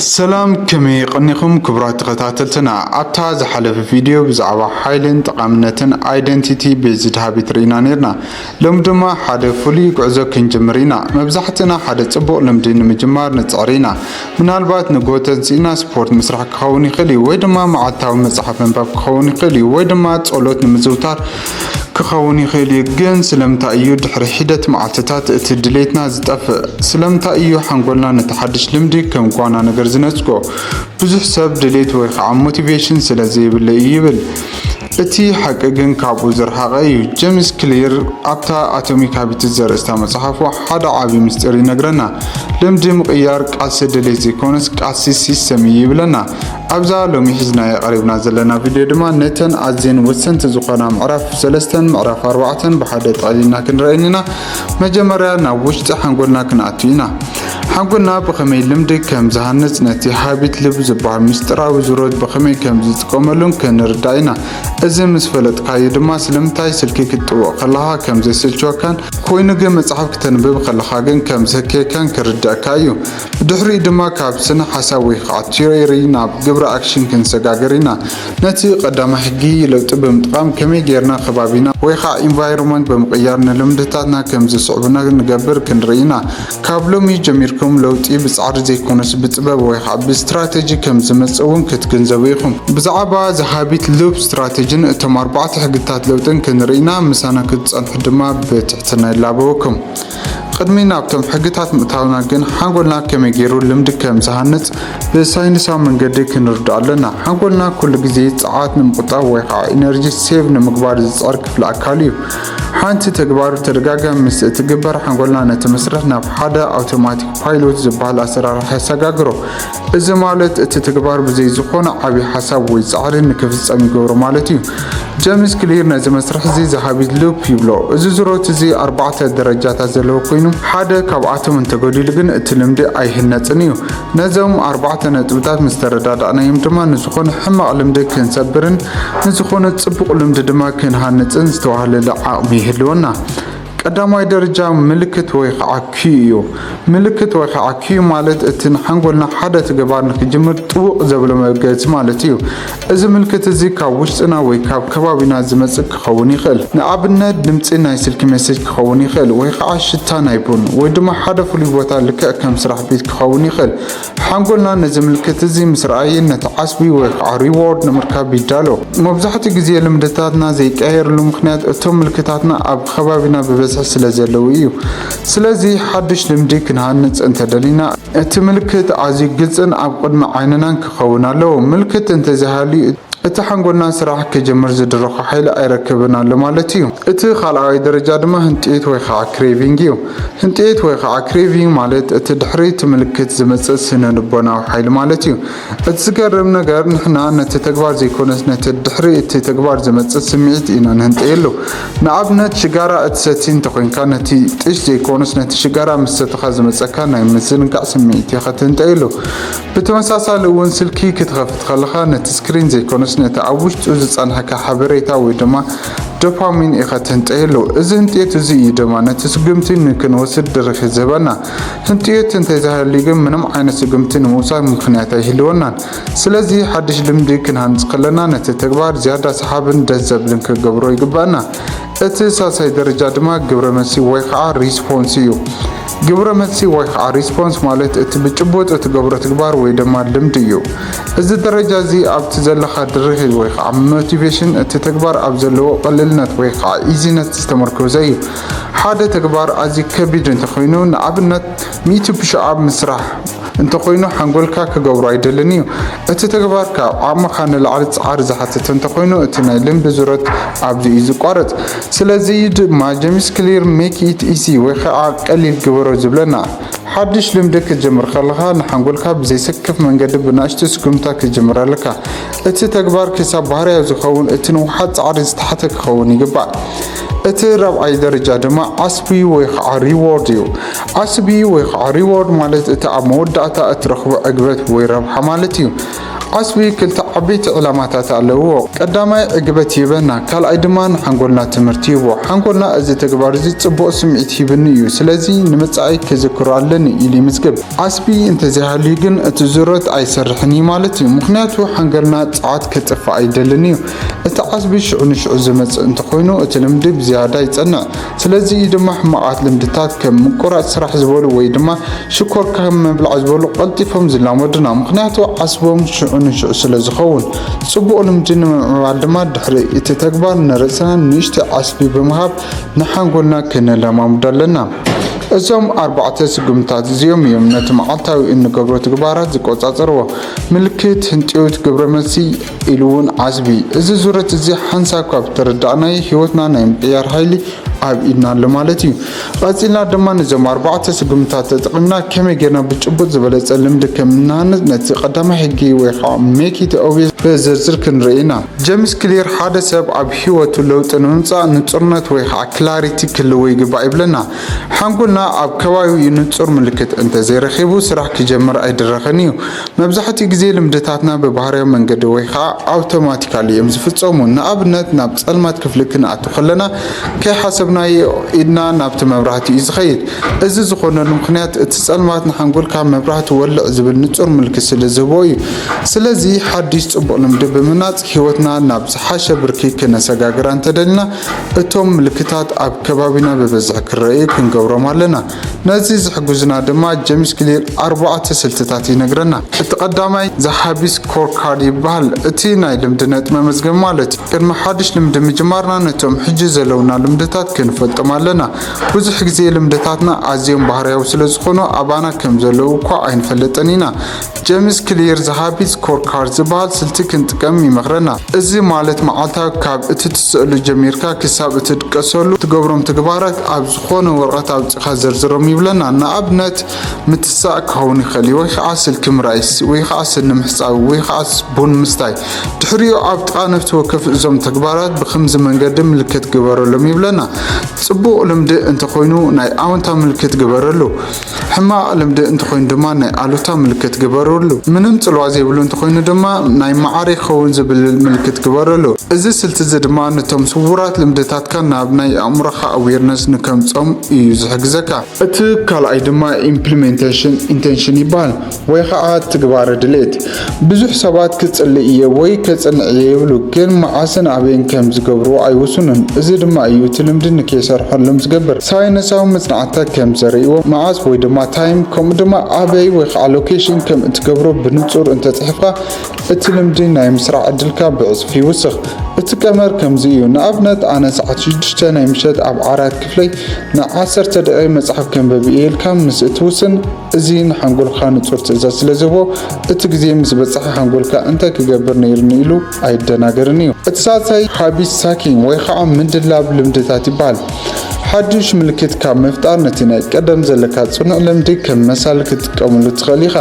ሰላም፣ ከመይ ቀኒኹም ክቡራት ተኸታተልትና? ኣብታ ዝሓለፈ ቪድዮ ብዛዕባ ሓይልን ጠቓምነትን ኣይደንቲቲ ቤዝድ ሃቢት ርኢና ነርና። ሎም ድማ ሓደ ፍሉይ ጉዕዞ ክንጅምር ኢና። መብዛሕትና ሓደ ጽቡቕ ልምዲ ንምጅማር ንጽዕር ኢና። ምናልባት ንጎተን ስኢና ስፖርት ምስራሕ ክኸውን ይኽእል እዩ፣ ወይ ድማ መዓልታዊ መጽሓፍ ምንባብ ክኸውን ይኽእል እዩ፣ ወይ ድማ ጸሎት ንምዝውታር ክኸውን ይኽእል እዩ። ግን ስለምንታይ እዩ ድሕሪ ሒደት መዓልትታት እቲ ድሌትና ዝጠፍእ? ስለምንታይ እዩ ሓንጎልና ነቲ ሓድሽ ልምዲ ከም ጓና ነገር ዝነጽጎ? ብዙሕ ሰብ ድሌት ወይ ከዓ ሞቲቬሽን ስለ ዘይብለይ እዩ ይብል። እቲ ሓቂ ግን ካብኡ ዝረሓቐ እዩ። ጀምስ ክሊር ኣብታ ኣቶሚክ ሃቢትስ ዘርእስታ መጽሓፉ ሓደ ዓቢ ምስጢር ይነግረና። ልምዲ ምቕያር ቃልሲ ድሌት ዘይኮነስ ቃልሲ ሲስተም እዩ ይብለና። ኣብዛ ሎሚ ሒዝናዮ ቀሪብና ዘለና ቪድዮ ድማ ነተን ኣዝየን ወሰንቲ ዝኾና ምዕራፍ ሰለስተን ምዕራፍ ኣርባዕተን ብሓደ ጠቕሊልና ክንረኣየን ኢና። መጀመርያ ናብ ውሽጢ ሓንጎልና ክንኣቱ ኢና። ሓንጎልና ብኸመይ ልምዲ ከም ዝሃንጽ፣ ነቲ ሃቢት ሉፕ ዝበሃል ምስጢራዊ ዙረት ብኸመይ ከም ዝጥቀመሉን ክንርዳእ ኢና። እዚ ምስ ፈለጥካዮ ድማ ስለምንታይ ስልኪ ክትጥውቕ ከለኻ ከም ዘሰልችወካን ኮይኑ ግን መጽሓፍ ክተንብብ ከለኻ ግን ከም ዘህክየካን ክርዳእካ እዩ። ብድሕሪኡ ድማ ካብ ስነ ሓሳብ ወይ ከዓ ቲዮሪ ናብ ግብረ ኣክሽን ክንሰጋገር ኢና። ነቲ ቀዳማይ ሕጊ ለውጢ ብምጥቃም ከመይ ጌርና ከባቢና ወይ ከዓ ኢንቫይሮንመንት ብምቕያር ንልምድታትና ከም ዘስዕቡና ንገብር ክንርኢ ኢና። ካብ ሎሚ ጀሚርኩም ለውጢ ብጻዕሪ ዘይኮነስ ብጥበብ ወይ ከዓ ብስትራተጂ ከም ዝመጽእ እውን ክትግንዘቡ ኢኹም። ብዛዕባ ዘ ሃቢት ሉፕ ስትራተጂን እቶም ኣርባዕተ ሕግታት ለውጥን ክንርኢ ኢና። ምሳና ክትጸንሑ ድማ ብትሕትና ይላበወኩም። ቅድሚ ናብቶም ሕግታት ምእታውና ግን ሓንጎልና ከመይ ገይሩ ልምዲ ከም ዝሃንጽ ብሳይንሳዊ መንገዲ ክንርድኦ ኣለና። ሓንጎልና ኩሉ ግዜ ጸዓት ንምቑጣብ ወይ ከዓ ኢነርጂ ሴቭ ንምግባር ዝጽዕር ክፍሊ ኣካል እዩ። ሓንቲ ተግባር ተደጋጋሚ ምስ እትግበር ሓንጎልና ነቲ መስርሕ ናብ ሓደ ኣውቶማቲክ ፓይሎት ዝበሃል ኣሰራርሓ የሰጋግሮ። እዚ ማለት እቲ ተግባር ብዘይ ዝኾነ ዓቢ ሓሳብ ወይ ጻዕሪ ንክፍጸም ይገብሮ ማለት እዩ። ጀምስ ክሊር ነዚ መስርሕ እዚ ዘ ሃቢት ሉፕ ይብሎ። እዚ ዙረት እዚ ኣርባዕተ ደረጃታት ዘለዎ ኮይኑ ሓደ ካብኣቶም እንተጎዲሉ ግን እቲ ልምዲ ኣይህነጽን እዩ። ነዞም ኣርባዕተ ነጥብታት ምስ ተረዳዳእናዮም ድማ ንዝኾነ ሕማቕ ልምዲ ክንሰብርን ንዝኾነ ጽቡቕ ልምዲ ድማ ክንሃንጽን ዝተዋህለለ ዓቕሚ ይህልወና። ቀዳማይ ደረጃ ምልክት ወይ ከዓ ኪዩ እዩ። ምልክት ወይ ከዓ ኪዩ ማለት እቲ ንሓንጎልና ሓደ ተግባር ንክጅምር ጥውቕ ዘብሎ መበገሲ ማለት እዩ። እዚ ምልክት እዚ ካብ ውሽጥና ወይ ካብ ከባቢና ዝመጽእ ክኸውን ይኽእል። ንኣብነት ድምጺ ናይ ስልኪ ሜሴጅ ክኸውን ይኽእል፣ ወይ ከዓ ሽታ ናይ ቡን፣ ወይ ድማ ሓደ ፍሉይ ቦታ ልክዕ ከም ስራሕ ቤት ክኸውን ይኽእል። ሓንጎልና ነዚ ምልክት እዚ ምስ ረኣየ ነቲ ዓስቢ ወይ ከዓ ሪዎርድ ንምርካብ ይዳሎ። መብዛሕትኡ ግዜ ልምድታትና ዘይቀየርሉ ምኽንያት እቶም ምልክታትና ኣብ ከባቢና ብበዝሒ ስለ ዘለዉ እዩ። ስለዚ ሓድሽ ልምዲ ክንሃንጽ እንተደሊና እቲ ምልክት ኣዝዩ ግልጽን ኣብ ቅድሚ ዓይንናን ክኸውን ኣለዎ። ምልክት እንተዘይሃልዩ እቲ ሓንጎልና ስራሕ ክጅምር ዝድርኾ ሓይሊ ኣይረክብን ኣሎ ማለት እዩ። እቲ ካልኣዋይ ደረጃ ድማ ህንጥየት ወይ ከዓ ክሬቪንግ እዩ። ህንጥየት ወይ ከዓ ክሬቪንግ ማለት እቲ ድሕሪ እቲ ምልክት ዝመጽእ ስነ ልቦናዊ ሓይሊ ማለት እዩ። እቲ ዝገርም ነገር ንሕና ነቲ ተግባር ዘይኮነስ ነቲ ድሕሪ እቲ ተግባር ዝመጽእ ስምዒት ኢና ንህንጠየሉ። ንኣብነት ሽጋራ እትሰቲ እንተኾይንካ ነቲ ጢስ ዘይኮነስ ነቲ ሽጋራ ምስ ሰተኻ ዝመጸካ ናይ ምዝንጋዕ ስምዒት ኢኻ ትህንጠየሉ። ብተመሳሳሊ እውን ስልኪ ክትኸፍት ከለኻ ነቲ ስክሪን ዘይኮነስ ነቲ ኣብ ውሽጡ ዝጸንሐካ ሓበሬታ ወይ ድማ ዶፓሚን ኢኻ ትህንጠየሉ። እዚ ህንጥየት እዚ እዩ ድማ ነቲ ስጉምቲ ንክንወስድ ድርኺት ዝህበና። ህንጥየት እንተዘይሃልዩ ግን ምንም ዓይነት ስጉምቲ ንምውሳድ ምኽንያት ኣይህልወናን። ስለዚ ሓድሽ ልምዲ ክንሃንጽ ከለና ነቲ ተግባር ዝያዳ ሰሓብን ደስ ዘብልን ክገብሮ ይግባኣና። እቲ ሳልሳይ ደረጃ ድማ ግብረ መልሲ ወይ ከዓ ሪስፖንስ እዩ። ግብረ መልሲ ወይ ከዓ ሪስፖንስ ማለት እቲ ብጭቡጥ እትገብሮ ተግባር ወይ ድማ ልምዲ እዩ። እዚ ደረጃ እዚ ኣብቲ ዘለኻ ድርኺት ወይ ከዓ ሞቲቬሽን እቲ ተግባር ኣብ ዘለዎ ቀሊልነት ወይ ከዓ ኢዚነት ዝተመርኮዘ እዩ። ሓደ ተግባር ኣዝዩ ከቢድ እንተኾይኑ፣ ንኣብነት ሚእቲ ፑሽ ኣፕ ምስራሕ እንተኾይኑ ሓንጎልካ ክገብሮ ኣይደልን እዩ። እቲ ተግባር ካብ ዓቕምኻ ንላዕሊ ጻዕሪ ዝሓትት እንተኾይኑ እቲ ናይ ልምዲ ዙረት ኣብዚ እዩ ዝቋረጽ። ስለዚ እዩ ድማ ጀምስ ክሊር ሜክ ኢት ኢዚ ወይ ከዓ ቀሊል ግበሮ ዝብለና። ሓድሽ ልምዲ ክትጅምር ከለኻ ንሓንጎልካ ብዘይሰክፍ መንገዲ ብናእሽቱ ስጉምታ ክትጅምር ኣለካ። እቲ ተግባር ክሳብ ባህርያዊ ዝኸውን እቲ ንውሓት ጻዕሪ ዝተሓተ ክኸውን ይግባእ። እቲ ራብዓይ ደረጃ ድማ ዓስቢ ወይ ከዓ ሪዎርድ እዩ። ዓስቢ ወይ ከዓ ሪዎርድ ማለት እቲ ኣብ መወዳእታ እትረኽቦ ዕግበት ወይ ረብሓ ማለት እዩ። ዓስቢ ክልተ ዓበይቲ ዕላማታት ኣለዎ። ቀዳማይ ዕግበት ይህበና፣ ካልኣይ ድማ ንሓንጎልና ትምህርቲ ይህቦ። ሓንጎልና እዚ ተግባር እዚ ጽቡቕ ስምዒት ሂብኒ እዩ፣ ስለዚ ንመጻኢ ክዝክሮ ኣለኒ ኢሉ ይምዝግብ። ዓስቢ እንተዘይሃልዩ ግን እቲ ዙረት ኣይሰርሕን እዩ ማለት እዩ፣ ምኽንያቱ ሓንጎልና ጸዓት ከጥፍእ ኣይደልን እዩ። እቲ ዓስቢ ሽዑ ንሽዑ ዝመጽእ እንተኾይኑ እቲ ልምዲ ብዝያዳ ይጸንዕ። ስለዚ እዩ ድማ ሕማቓት ልምድታት ከም ምቁራጽ ስራሕ ዝበሉ ወይ ድማ ሽኮር ከም ምብላዕ ዝበሉ ቀልጢፎም ዝላመዱና፣ ምኽንያቱ ዓስቦም ሽዑ ንሽዑ ስለ ዝኸውን። ጽቡቕ ልምዲ ንምምዕባል ድማ ድሕሪ እቲ ተግባር ንርእስና ንእሽተይ ዓስቢ ብምሃብ ንሓንጎልና ክነለማምዶ ኣለና። እዞም ኣርባዕተ ስጉምታት እዚኦም እዮም ነቲ መዓልታዊ እንገብሮ ተግባራት ዝቆጻጸርዎ። ምልክት፣ ህንጥዩት፣ ግብረ መልሲ ኢሉ እውን ዓስቢ። እዚ ዙረት እዚ ሓንሳብ ካብ ተረዳእናዮ ህይወትና ናይ ምቅያር ሓይሊ ኣብ ኢድና ኣሎ ማለት እዩ። ቀጺልና ድማ ነዞም ኣርባዕተ ስጉምታት ተጠቒምና ከመይ ጌርና ብጭቡጥ ዝበለጸ ልምዲ ከም እንሃንጽ ነቲ ቀዳማይ ሕጊ ወይ ከዓ make it obvious ብዝርዝር ክንርኢ ኢና። ጀምስ ክሊር ሓደ ሰብ ኣብ ህይወቱ ለውጢ ንምምጻእ ንጹርነት ወይ ከዓ ክላሪቲ ክህልዎ ይግባእ ይብለና። ሓንጎልና ኣብ ከባቢኡ ንጹር ምልክት እንተዘይረኺቡ ስራሕ ክጀምር ኣይድረኽን እዩ። መብዛሕትኡ ግዜ ልምድታትና ብባህርያዊ መንገዲ ወይ ከዓ ኣውቶማቲካሊ እዮም ዝፍጸሙ። ንኣብነት ናብ ጸልማት ክፍሊ ክንኣቱ ከለና ከይሓሰብናዮ ኢድና ናብቲ መብራህቲ እዩ ዝኸይድ። እዚ ዝኾነሉ ምኽንያት እቲ ጸልማት ንሓንጎልካ መብራህቲ ወልዕ ዝብል ንጹር ምልክት ስለ ዝህቦ እዩ። ስለዚ ሓድሽ ጽቡቕ ልምዲ ብምህናጽ ህይወትና ናብ ዝሓሸ ብርኪ ክነሰጋግራ እንተደሊና እቶም ምልክታት ኣብ ከባቢና ብብዝሒ ክረኣዩ ክንገብሮም ኣለና። ነዚ ዝሕግዙና ድማ ጀምስ ክሊር ኣርባዕተ ስልትታት ይነግረና። እቲ ቀዳማይ The Habit Scorecard ይበሃል። እቲ ናይ ልምዲ ነጥቢ መመዝገቢ ማለት እዩ። ቅድሚ ሓድሽ ልምዲ ምጅማርና ነቶም ሕጂ ዘለውና ልምድታት ክንፈልጦም ኣለና። ብዙሕ ግዜ ልምድታትና ኣዝዮም ባህርያዊ ስለ ዝኾኑ ኣባና ከም ዘለዉ እኳ ኣይንፈልጥን ኢና። ጀምስ ክሊር The Habit Scorecard ዝበሃል ስልቲ ክንጥቀም ይመኽረና። እዚ ማለት መዓልታዊ ካብ እቲ ትስእሉ ጀሚርካ ክሳብ እቲ ትድቀሰሉ ትገብሮም ተግባራት ኣብ ዝኾነ ወረቐት ኣውጺኻ ዘርዝሮም ይብለና። ንኣብነት ምትሳእ ክኸውን ይኽእል እዩ፣ ወይ ከዓ ስልኪ ምርኣይ፣ ወይ ከዓ ስኒ ምሕጻብ፣ ወይ ከዓ ቡን ምስታይ። ድሕሪኡ ኣብ ጥቓ ነፍሲ ወከፍ እዞም ተግባራት ብኸምዚ መንገዲ ምልክት ግበረሎም ይብለና። ጽቡቕ ልምዲ እንተኾይኑ ናይ ኣወንታ ምልክት ግበረሉ። ሕማቕ ልምዲ እንተኾይኑ ድማ ናይ ኣሉታ ምልክት ግበረሉ። ምንም ጽልዋ ዘይብሉ እንተኾይኑ ድማ ናይ ማዕረ ይኸውን ዝብል ምልክት ግበረሉ። እዚ ስልቲ እዚ ድማ ነቶም ስዉራት ልምድታትካ ናብ ናይ ኣእምሮኻ ኣዌርነስ ንከምጾም እዩ ዝሕግዘካ። እቲ ካልኣይ ድማ ኢምፕሊሜንቴሽን ኢንቴንሽን ይበሃል፣ ወይ ኸዓ ትግባረ ድሌት። ብዙሕ ሰባት ክጽልእ እየ ወይ ከጽንዕ እየ ይብሉ፣ ግን መዓስን ኣበይን ከም ዝገብርዎ ኣይውስኑን። እዚ ድማ እዩ እቲ ልምዲ ንከይሰርሐሎም ዝገብር። ሳይንሳዊ መጽናዕትታት ከም ዘርእይዎ፣ መዓስ ወይ ድማ ታይም፣ ከምኡ ድማ ኣበይ ወይ ኸዓ ሎኬሽን ከም እትገብሮ ብንጹር እንተጽሒፍካ፣ እቲ ልምዲ ናይ ምስራሕ ዕድልካ ብዕጽፊ ይውስኽ። እቲ ቀመር ከምዚ እዩ። ንኣብነት፣ ኣነ ሰዓት ሽዱሽተ ናይ ምሸት ኣብ ዓራት ክፍለይ ንዓሰርተ ደቂቕ መጽሓፍ ከንብብ እየ ኢልካ ምስ እትውስን፣ እዚ ንሓንጎልካ ንጹር ትእዛዝ ስለ ዝህቦ፣ እቲ ግዜ ምስ በጽሐ ሓንጎልካ እንታይ ክገብር ነይሩኒ ኢሉ ኣይደናገርን እዩ። እቲ ሳልሳይ ሃቢት ስታኪንግ ወይ ኸዓ ምድላብ ልምድታት ይበሃል። ሓድሽ ምልክት ካብ ምፍጣር ነቲ ናይ ቀደም ዘለካ ጽኑዕ ልምዲ ከም መሳሊ ክትጥቀመሉ ትኽእል ኢኻ።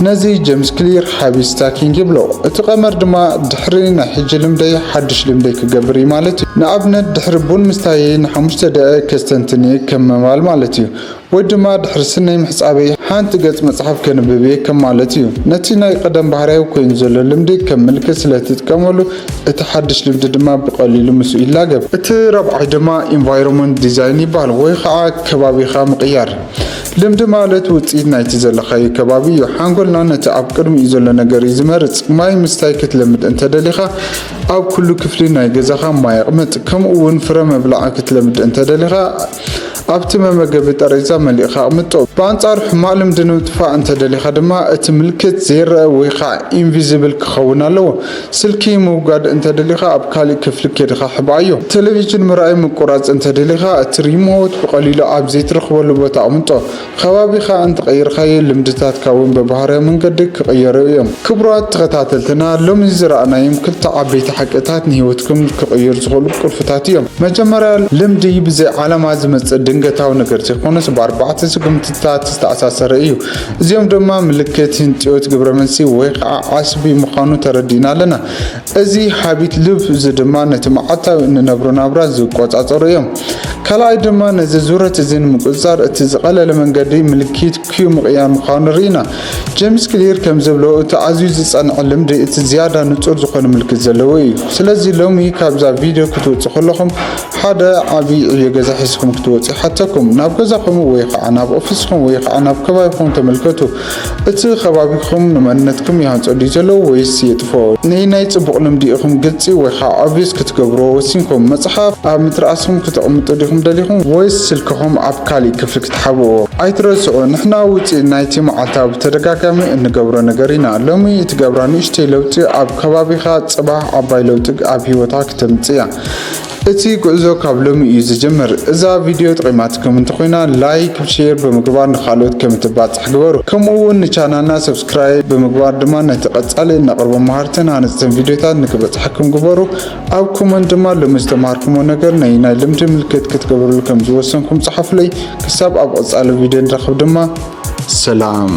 ነዚ ጀምስ ክሊር ሃቢት ስታኪንግ ይብሎ። እቲ ቀመር ድማ ድሕሪ ናይ ሕጂ ልምደይ ሓድሽ ልምደይ ክገብር እዩ ማለት እዩ። ንኣብነት ድሕሪ ቡን ምስታየይ ንሓሙሽተ ደቂቕ ከስተንትን እየ ከም ምባል ማለት እዩ። ወይ ድማ ድሕሪ ስነይ ምሕጻበይ ሓንቲ ገጽ መጽሓፍ ከንብብ እየ ከም ማለት እዩ። ነቲ ናይ ቀደም ባህርያዊ ኮይኑ ዘሎ ልምዲ ከም ምልክት ስለ እትጥቀመሉ፣ እቲ ሓድሽ ልምዲ ድማ ብቐሊሉ ምስኡ ይላገብ። እቲ ራብዓይ ድማ ኢንቫይሮንመንት ዲዛይን ይበሃል፣ ወይ ኸዓ ከባቢኻ ምቕያር። ልምዲ ማለት ውጽኢት ናይቲ ዘለኻዮ ከባቢ እዩ። ሓንጎልና ነቲ ኣብ ቅድሚኡ ዘሎ ነገር እዩ ዝመርጽ። ማይ ምስታይ ክትለምድ እንተደሊኻ፣ ኣብ ኩሉ ክፍሊ ናይ ገዛኻ ማይ ኣቕምጥ። ከምኡ እውን ፍረ ምብላዕ ክትለምድ እንተደሊኻ፣ ኣብቲ መመገቢ ጠረጴዛ መሊእኻ ኣቕምጦ። ብኣንጻሩ ሕማቕ ልምዲ ንምጥፋእ እንተደሊኻ ድማ፣ እቲ ምልክት ዘይረአ ወይ ኸዓ ኢንቪዚብል ክኸውን ኣለዎ። ስልኪ ምውጋድ እንተደሊኻ፣ ኣብ ካልእ ክፍሊ ኬድኻ ሕባእዮ። ቴሌቪዥን ምርኣይ ምቁራጽ እንተደሊኻ፣ እቲ ሪሞት ብቐሊሉ ኣብ ዘይትረኽበሉ ቦታ ኣቕምጦ። ከባቢኻ እንተቐይርካዮ፣ ልምድታትካ እውን ብባህርያዊ መንገዲ ክቕየሩ እዮም። ክቡራት ተኸታተልትና፣ ሎሚ ዝረኣናዮም ክልተ ዓበይቲ ሓቅታት ንህይወትኩም ክቕይሩ ዝኽእሉ ቁልፍታት እዮም። መጀመርያ፣ ልምዲ ብዘይ ዓላማ ዝመጽእ ድንገታዊ ነገር ዘይኮነስ፣ ብኣርባዕተ ስጉምትታት ዝተኣሳሰረ እዩ። እዚኦም ድማ ምልክት ህንጥዮት ግብረ መልሲ ወይ ከዓ ዓስቢ ምዃኑ ተረዲእና ኣለና። እዚ ሃቢት ሉፕ እዚ ድማ ነቲ መዓልታዊ እንነብሮ ናብራ ዝቆጻጸሩ እዮም። ካልኣይ ድማ ነዚ ዙረት እዚ ንምቁጽጻር እቲ ዝቐለለ መንገዲ ምልክት ኪዩ ምቕያር ምዃኑ ርኢና። ጀምስ ክሊር ከም ዝብሎ እቲ ኣዝዩ ዝጸንዐ ልምዲ እቲ ዝያዳ ንጹር ዝኾነ ምልክት ዘለዎ እዩ። ስለዚ ሎሚ ካብዛ ቪድዮ ክትወጹ ከለኹም ሓደ ዓቢ ዕዮ ገዛ ሒዝኩም ክትወጹ ይሓተኩም። ናብ ገዛኹም ወይ ከዓ ናብ ኦፊስኹም ወይ ከዓ ናብ ከባቢኹም ተመልከቱ። እቲ ከባቢኹም ንመንነትኩም ይሃንጾ ድዩ ዘሎ ወይስ የጥፍኦ? ነየናይ ጽቡቕ ልምዲ ኢኹም ግልጺ ወይ ከዓ ኦብቪየስ ክትገብርዎ ወሲንኩም? መጽሓፍ ኣብ ምትርኣስኩም ክተቕምጡ ዲኹም ደሊኹም ወይስ ስልክኹም ኣብ ካሊእ ክፍሊ ክትሓብእዎ? ኣይትረስዑ፣ ንሕና ውጽኢት ናይቲ መዓልታዊ ብተደጋጋሚ እንገብሮ ነገር ኢና። ሎሚ እትገብራ ንእሽተይ ለውጢ ኣብ ከባቢኻ ጽባሕ ዓባይ ለውጢ ኣብ ህይወታ ክተምጽእ እያ። እቲ ጉዕዞ ካብ ሎሚ እዩ ዝጅምር። እዛ ቪድዮ ጠቒማትኩም እንተኾይና ላይክ፣ ሼር ብምግባር ንኻልኦት ከም ትባጽሕ ግበሩ። ከምኡ እውን ንቻናልና ሰብስክራይብ ብምግባር ድማ ነቲ ቀጻሊ እነቕርቦ መሃርትን ሃነጽትን ቪድዮታት ንክበጽሐኩም ግበሩ። ኣብ ኮመንት ድማ ሎሚ ዝተማሃርኩሞ ነገር ናይ ናይ ልምዲ ምልክት ክትገብርሉ ከም ዝወሰንኩም ጽሓፉለይ። ክሳብ ኣብ ቀጻሊ ቪድዮ ንራኸብ ድማ ሰላም።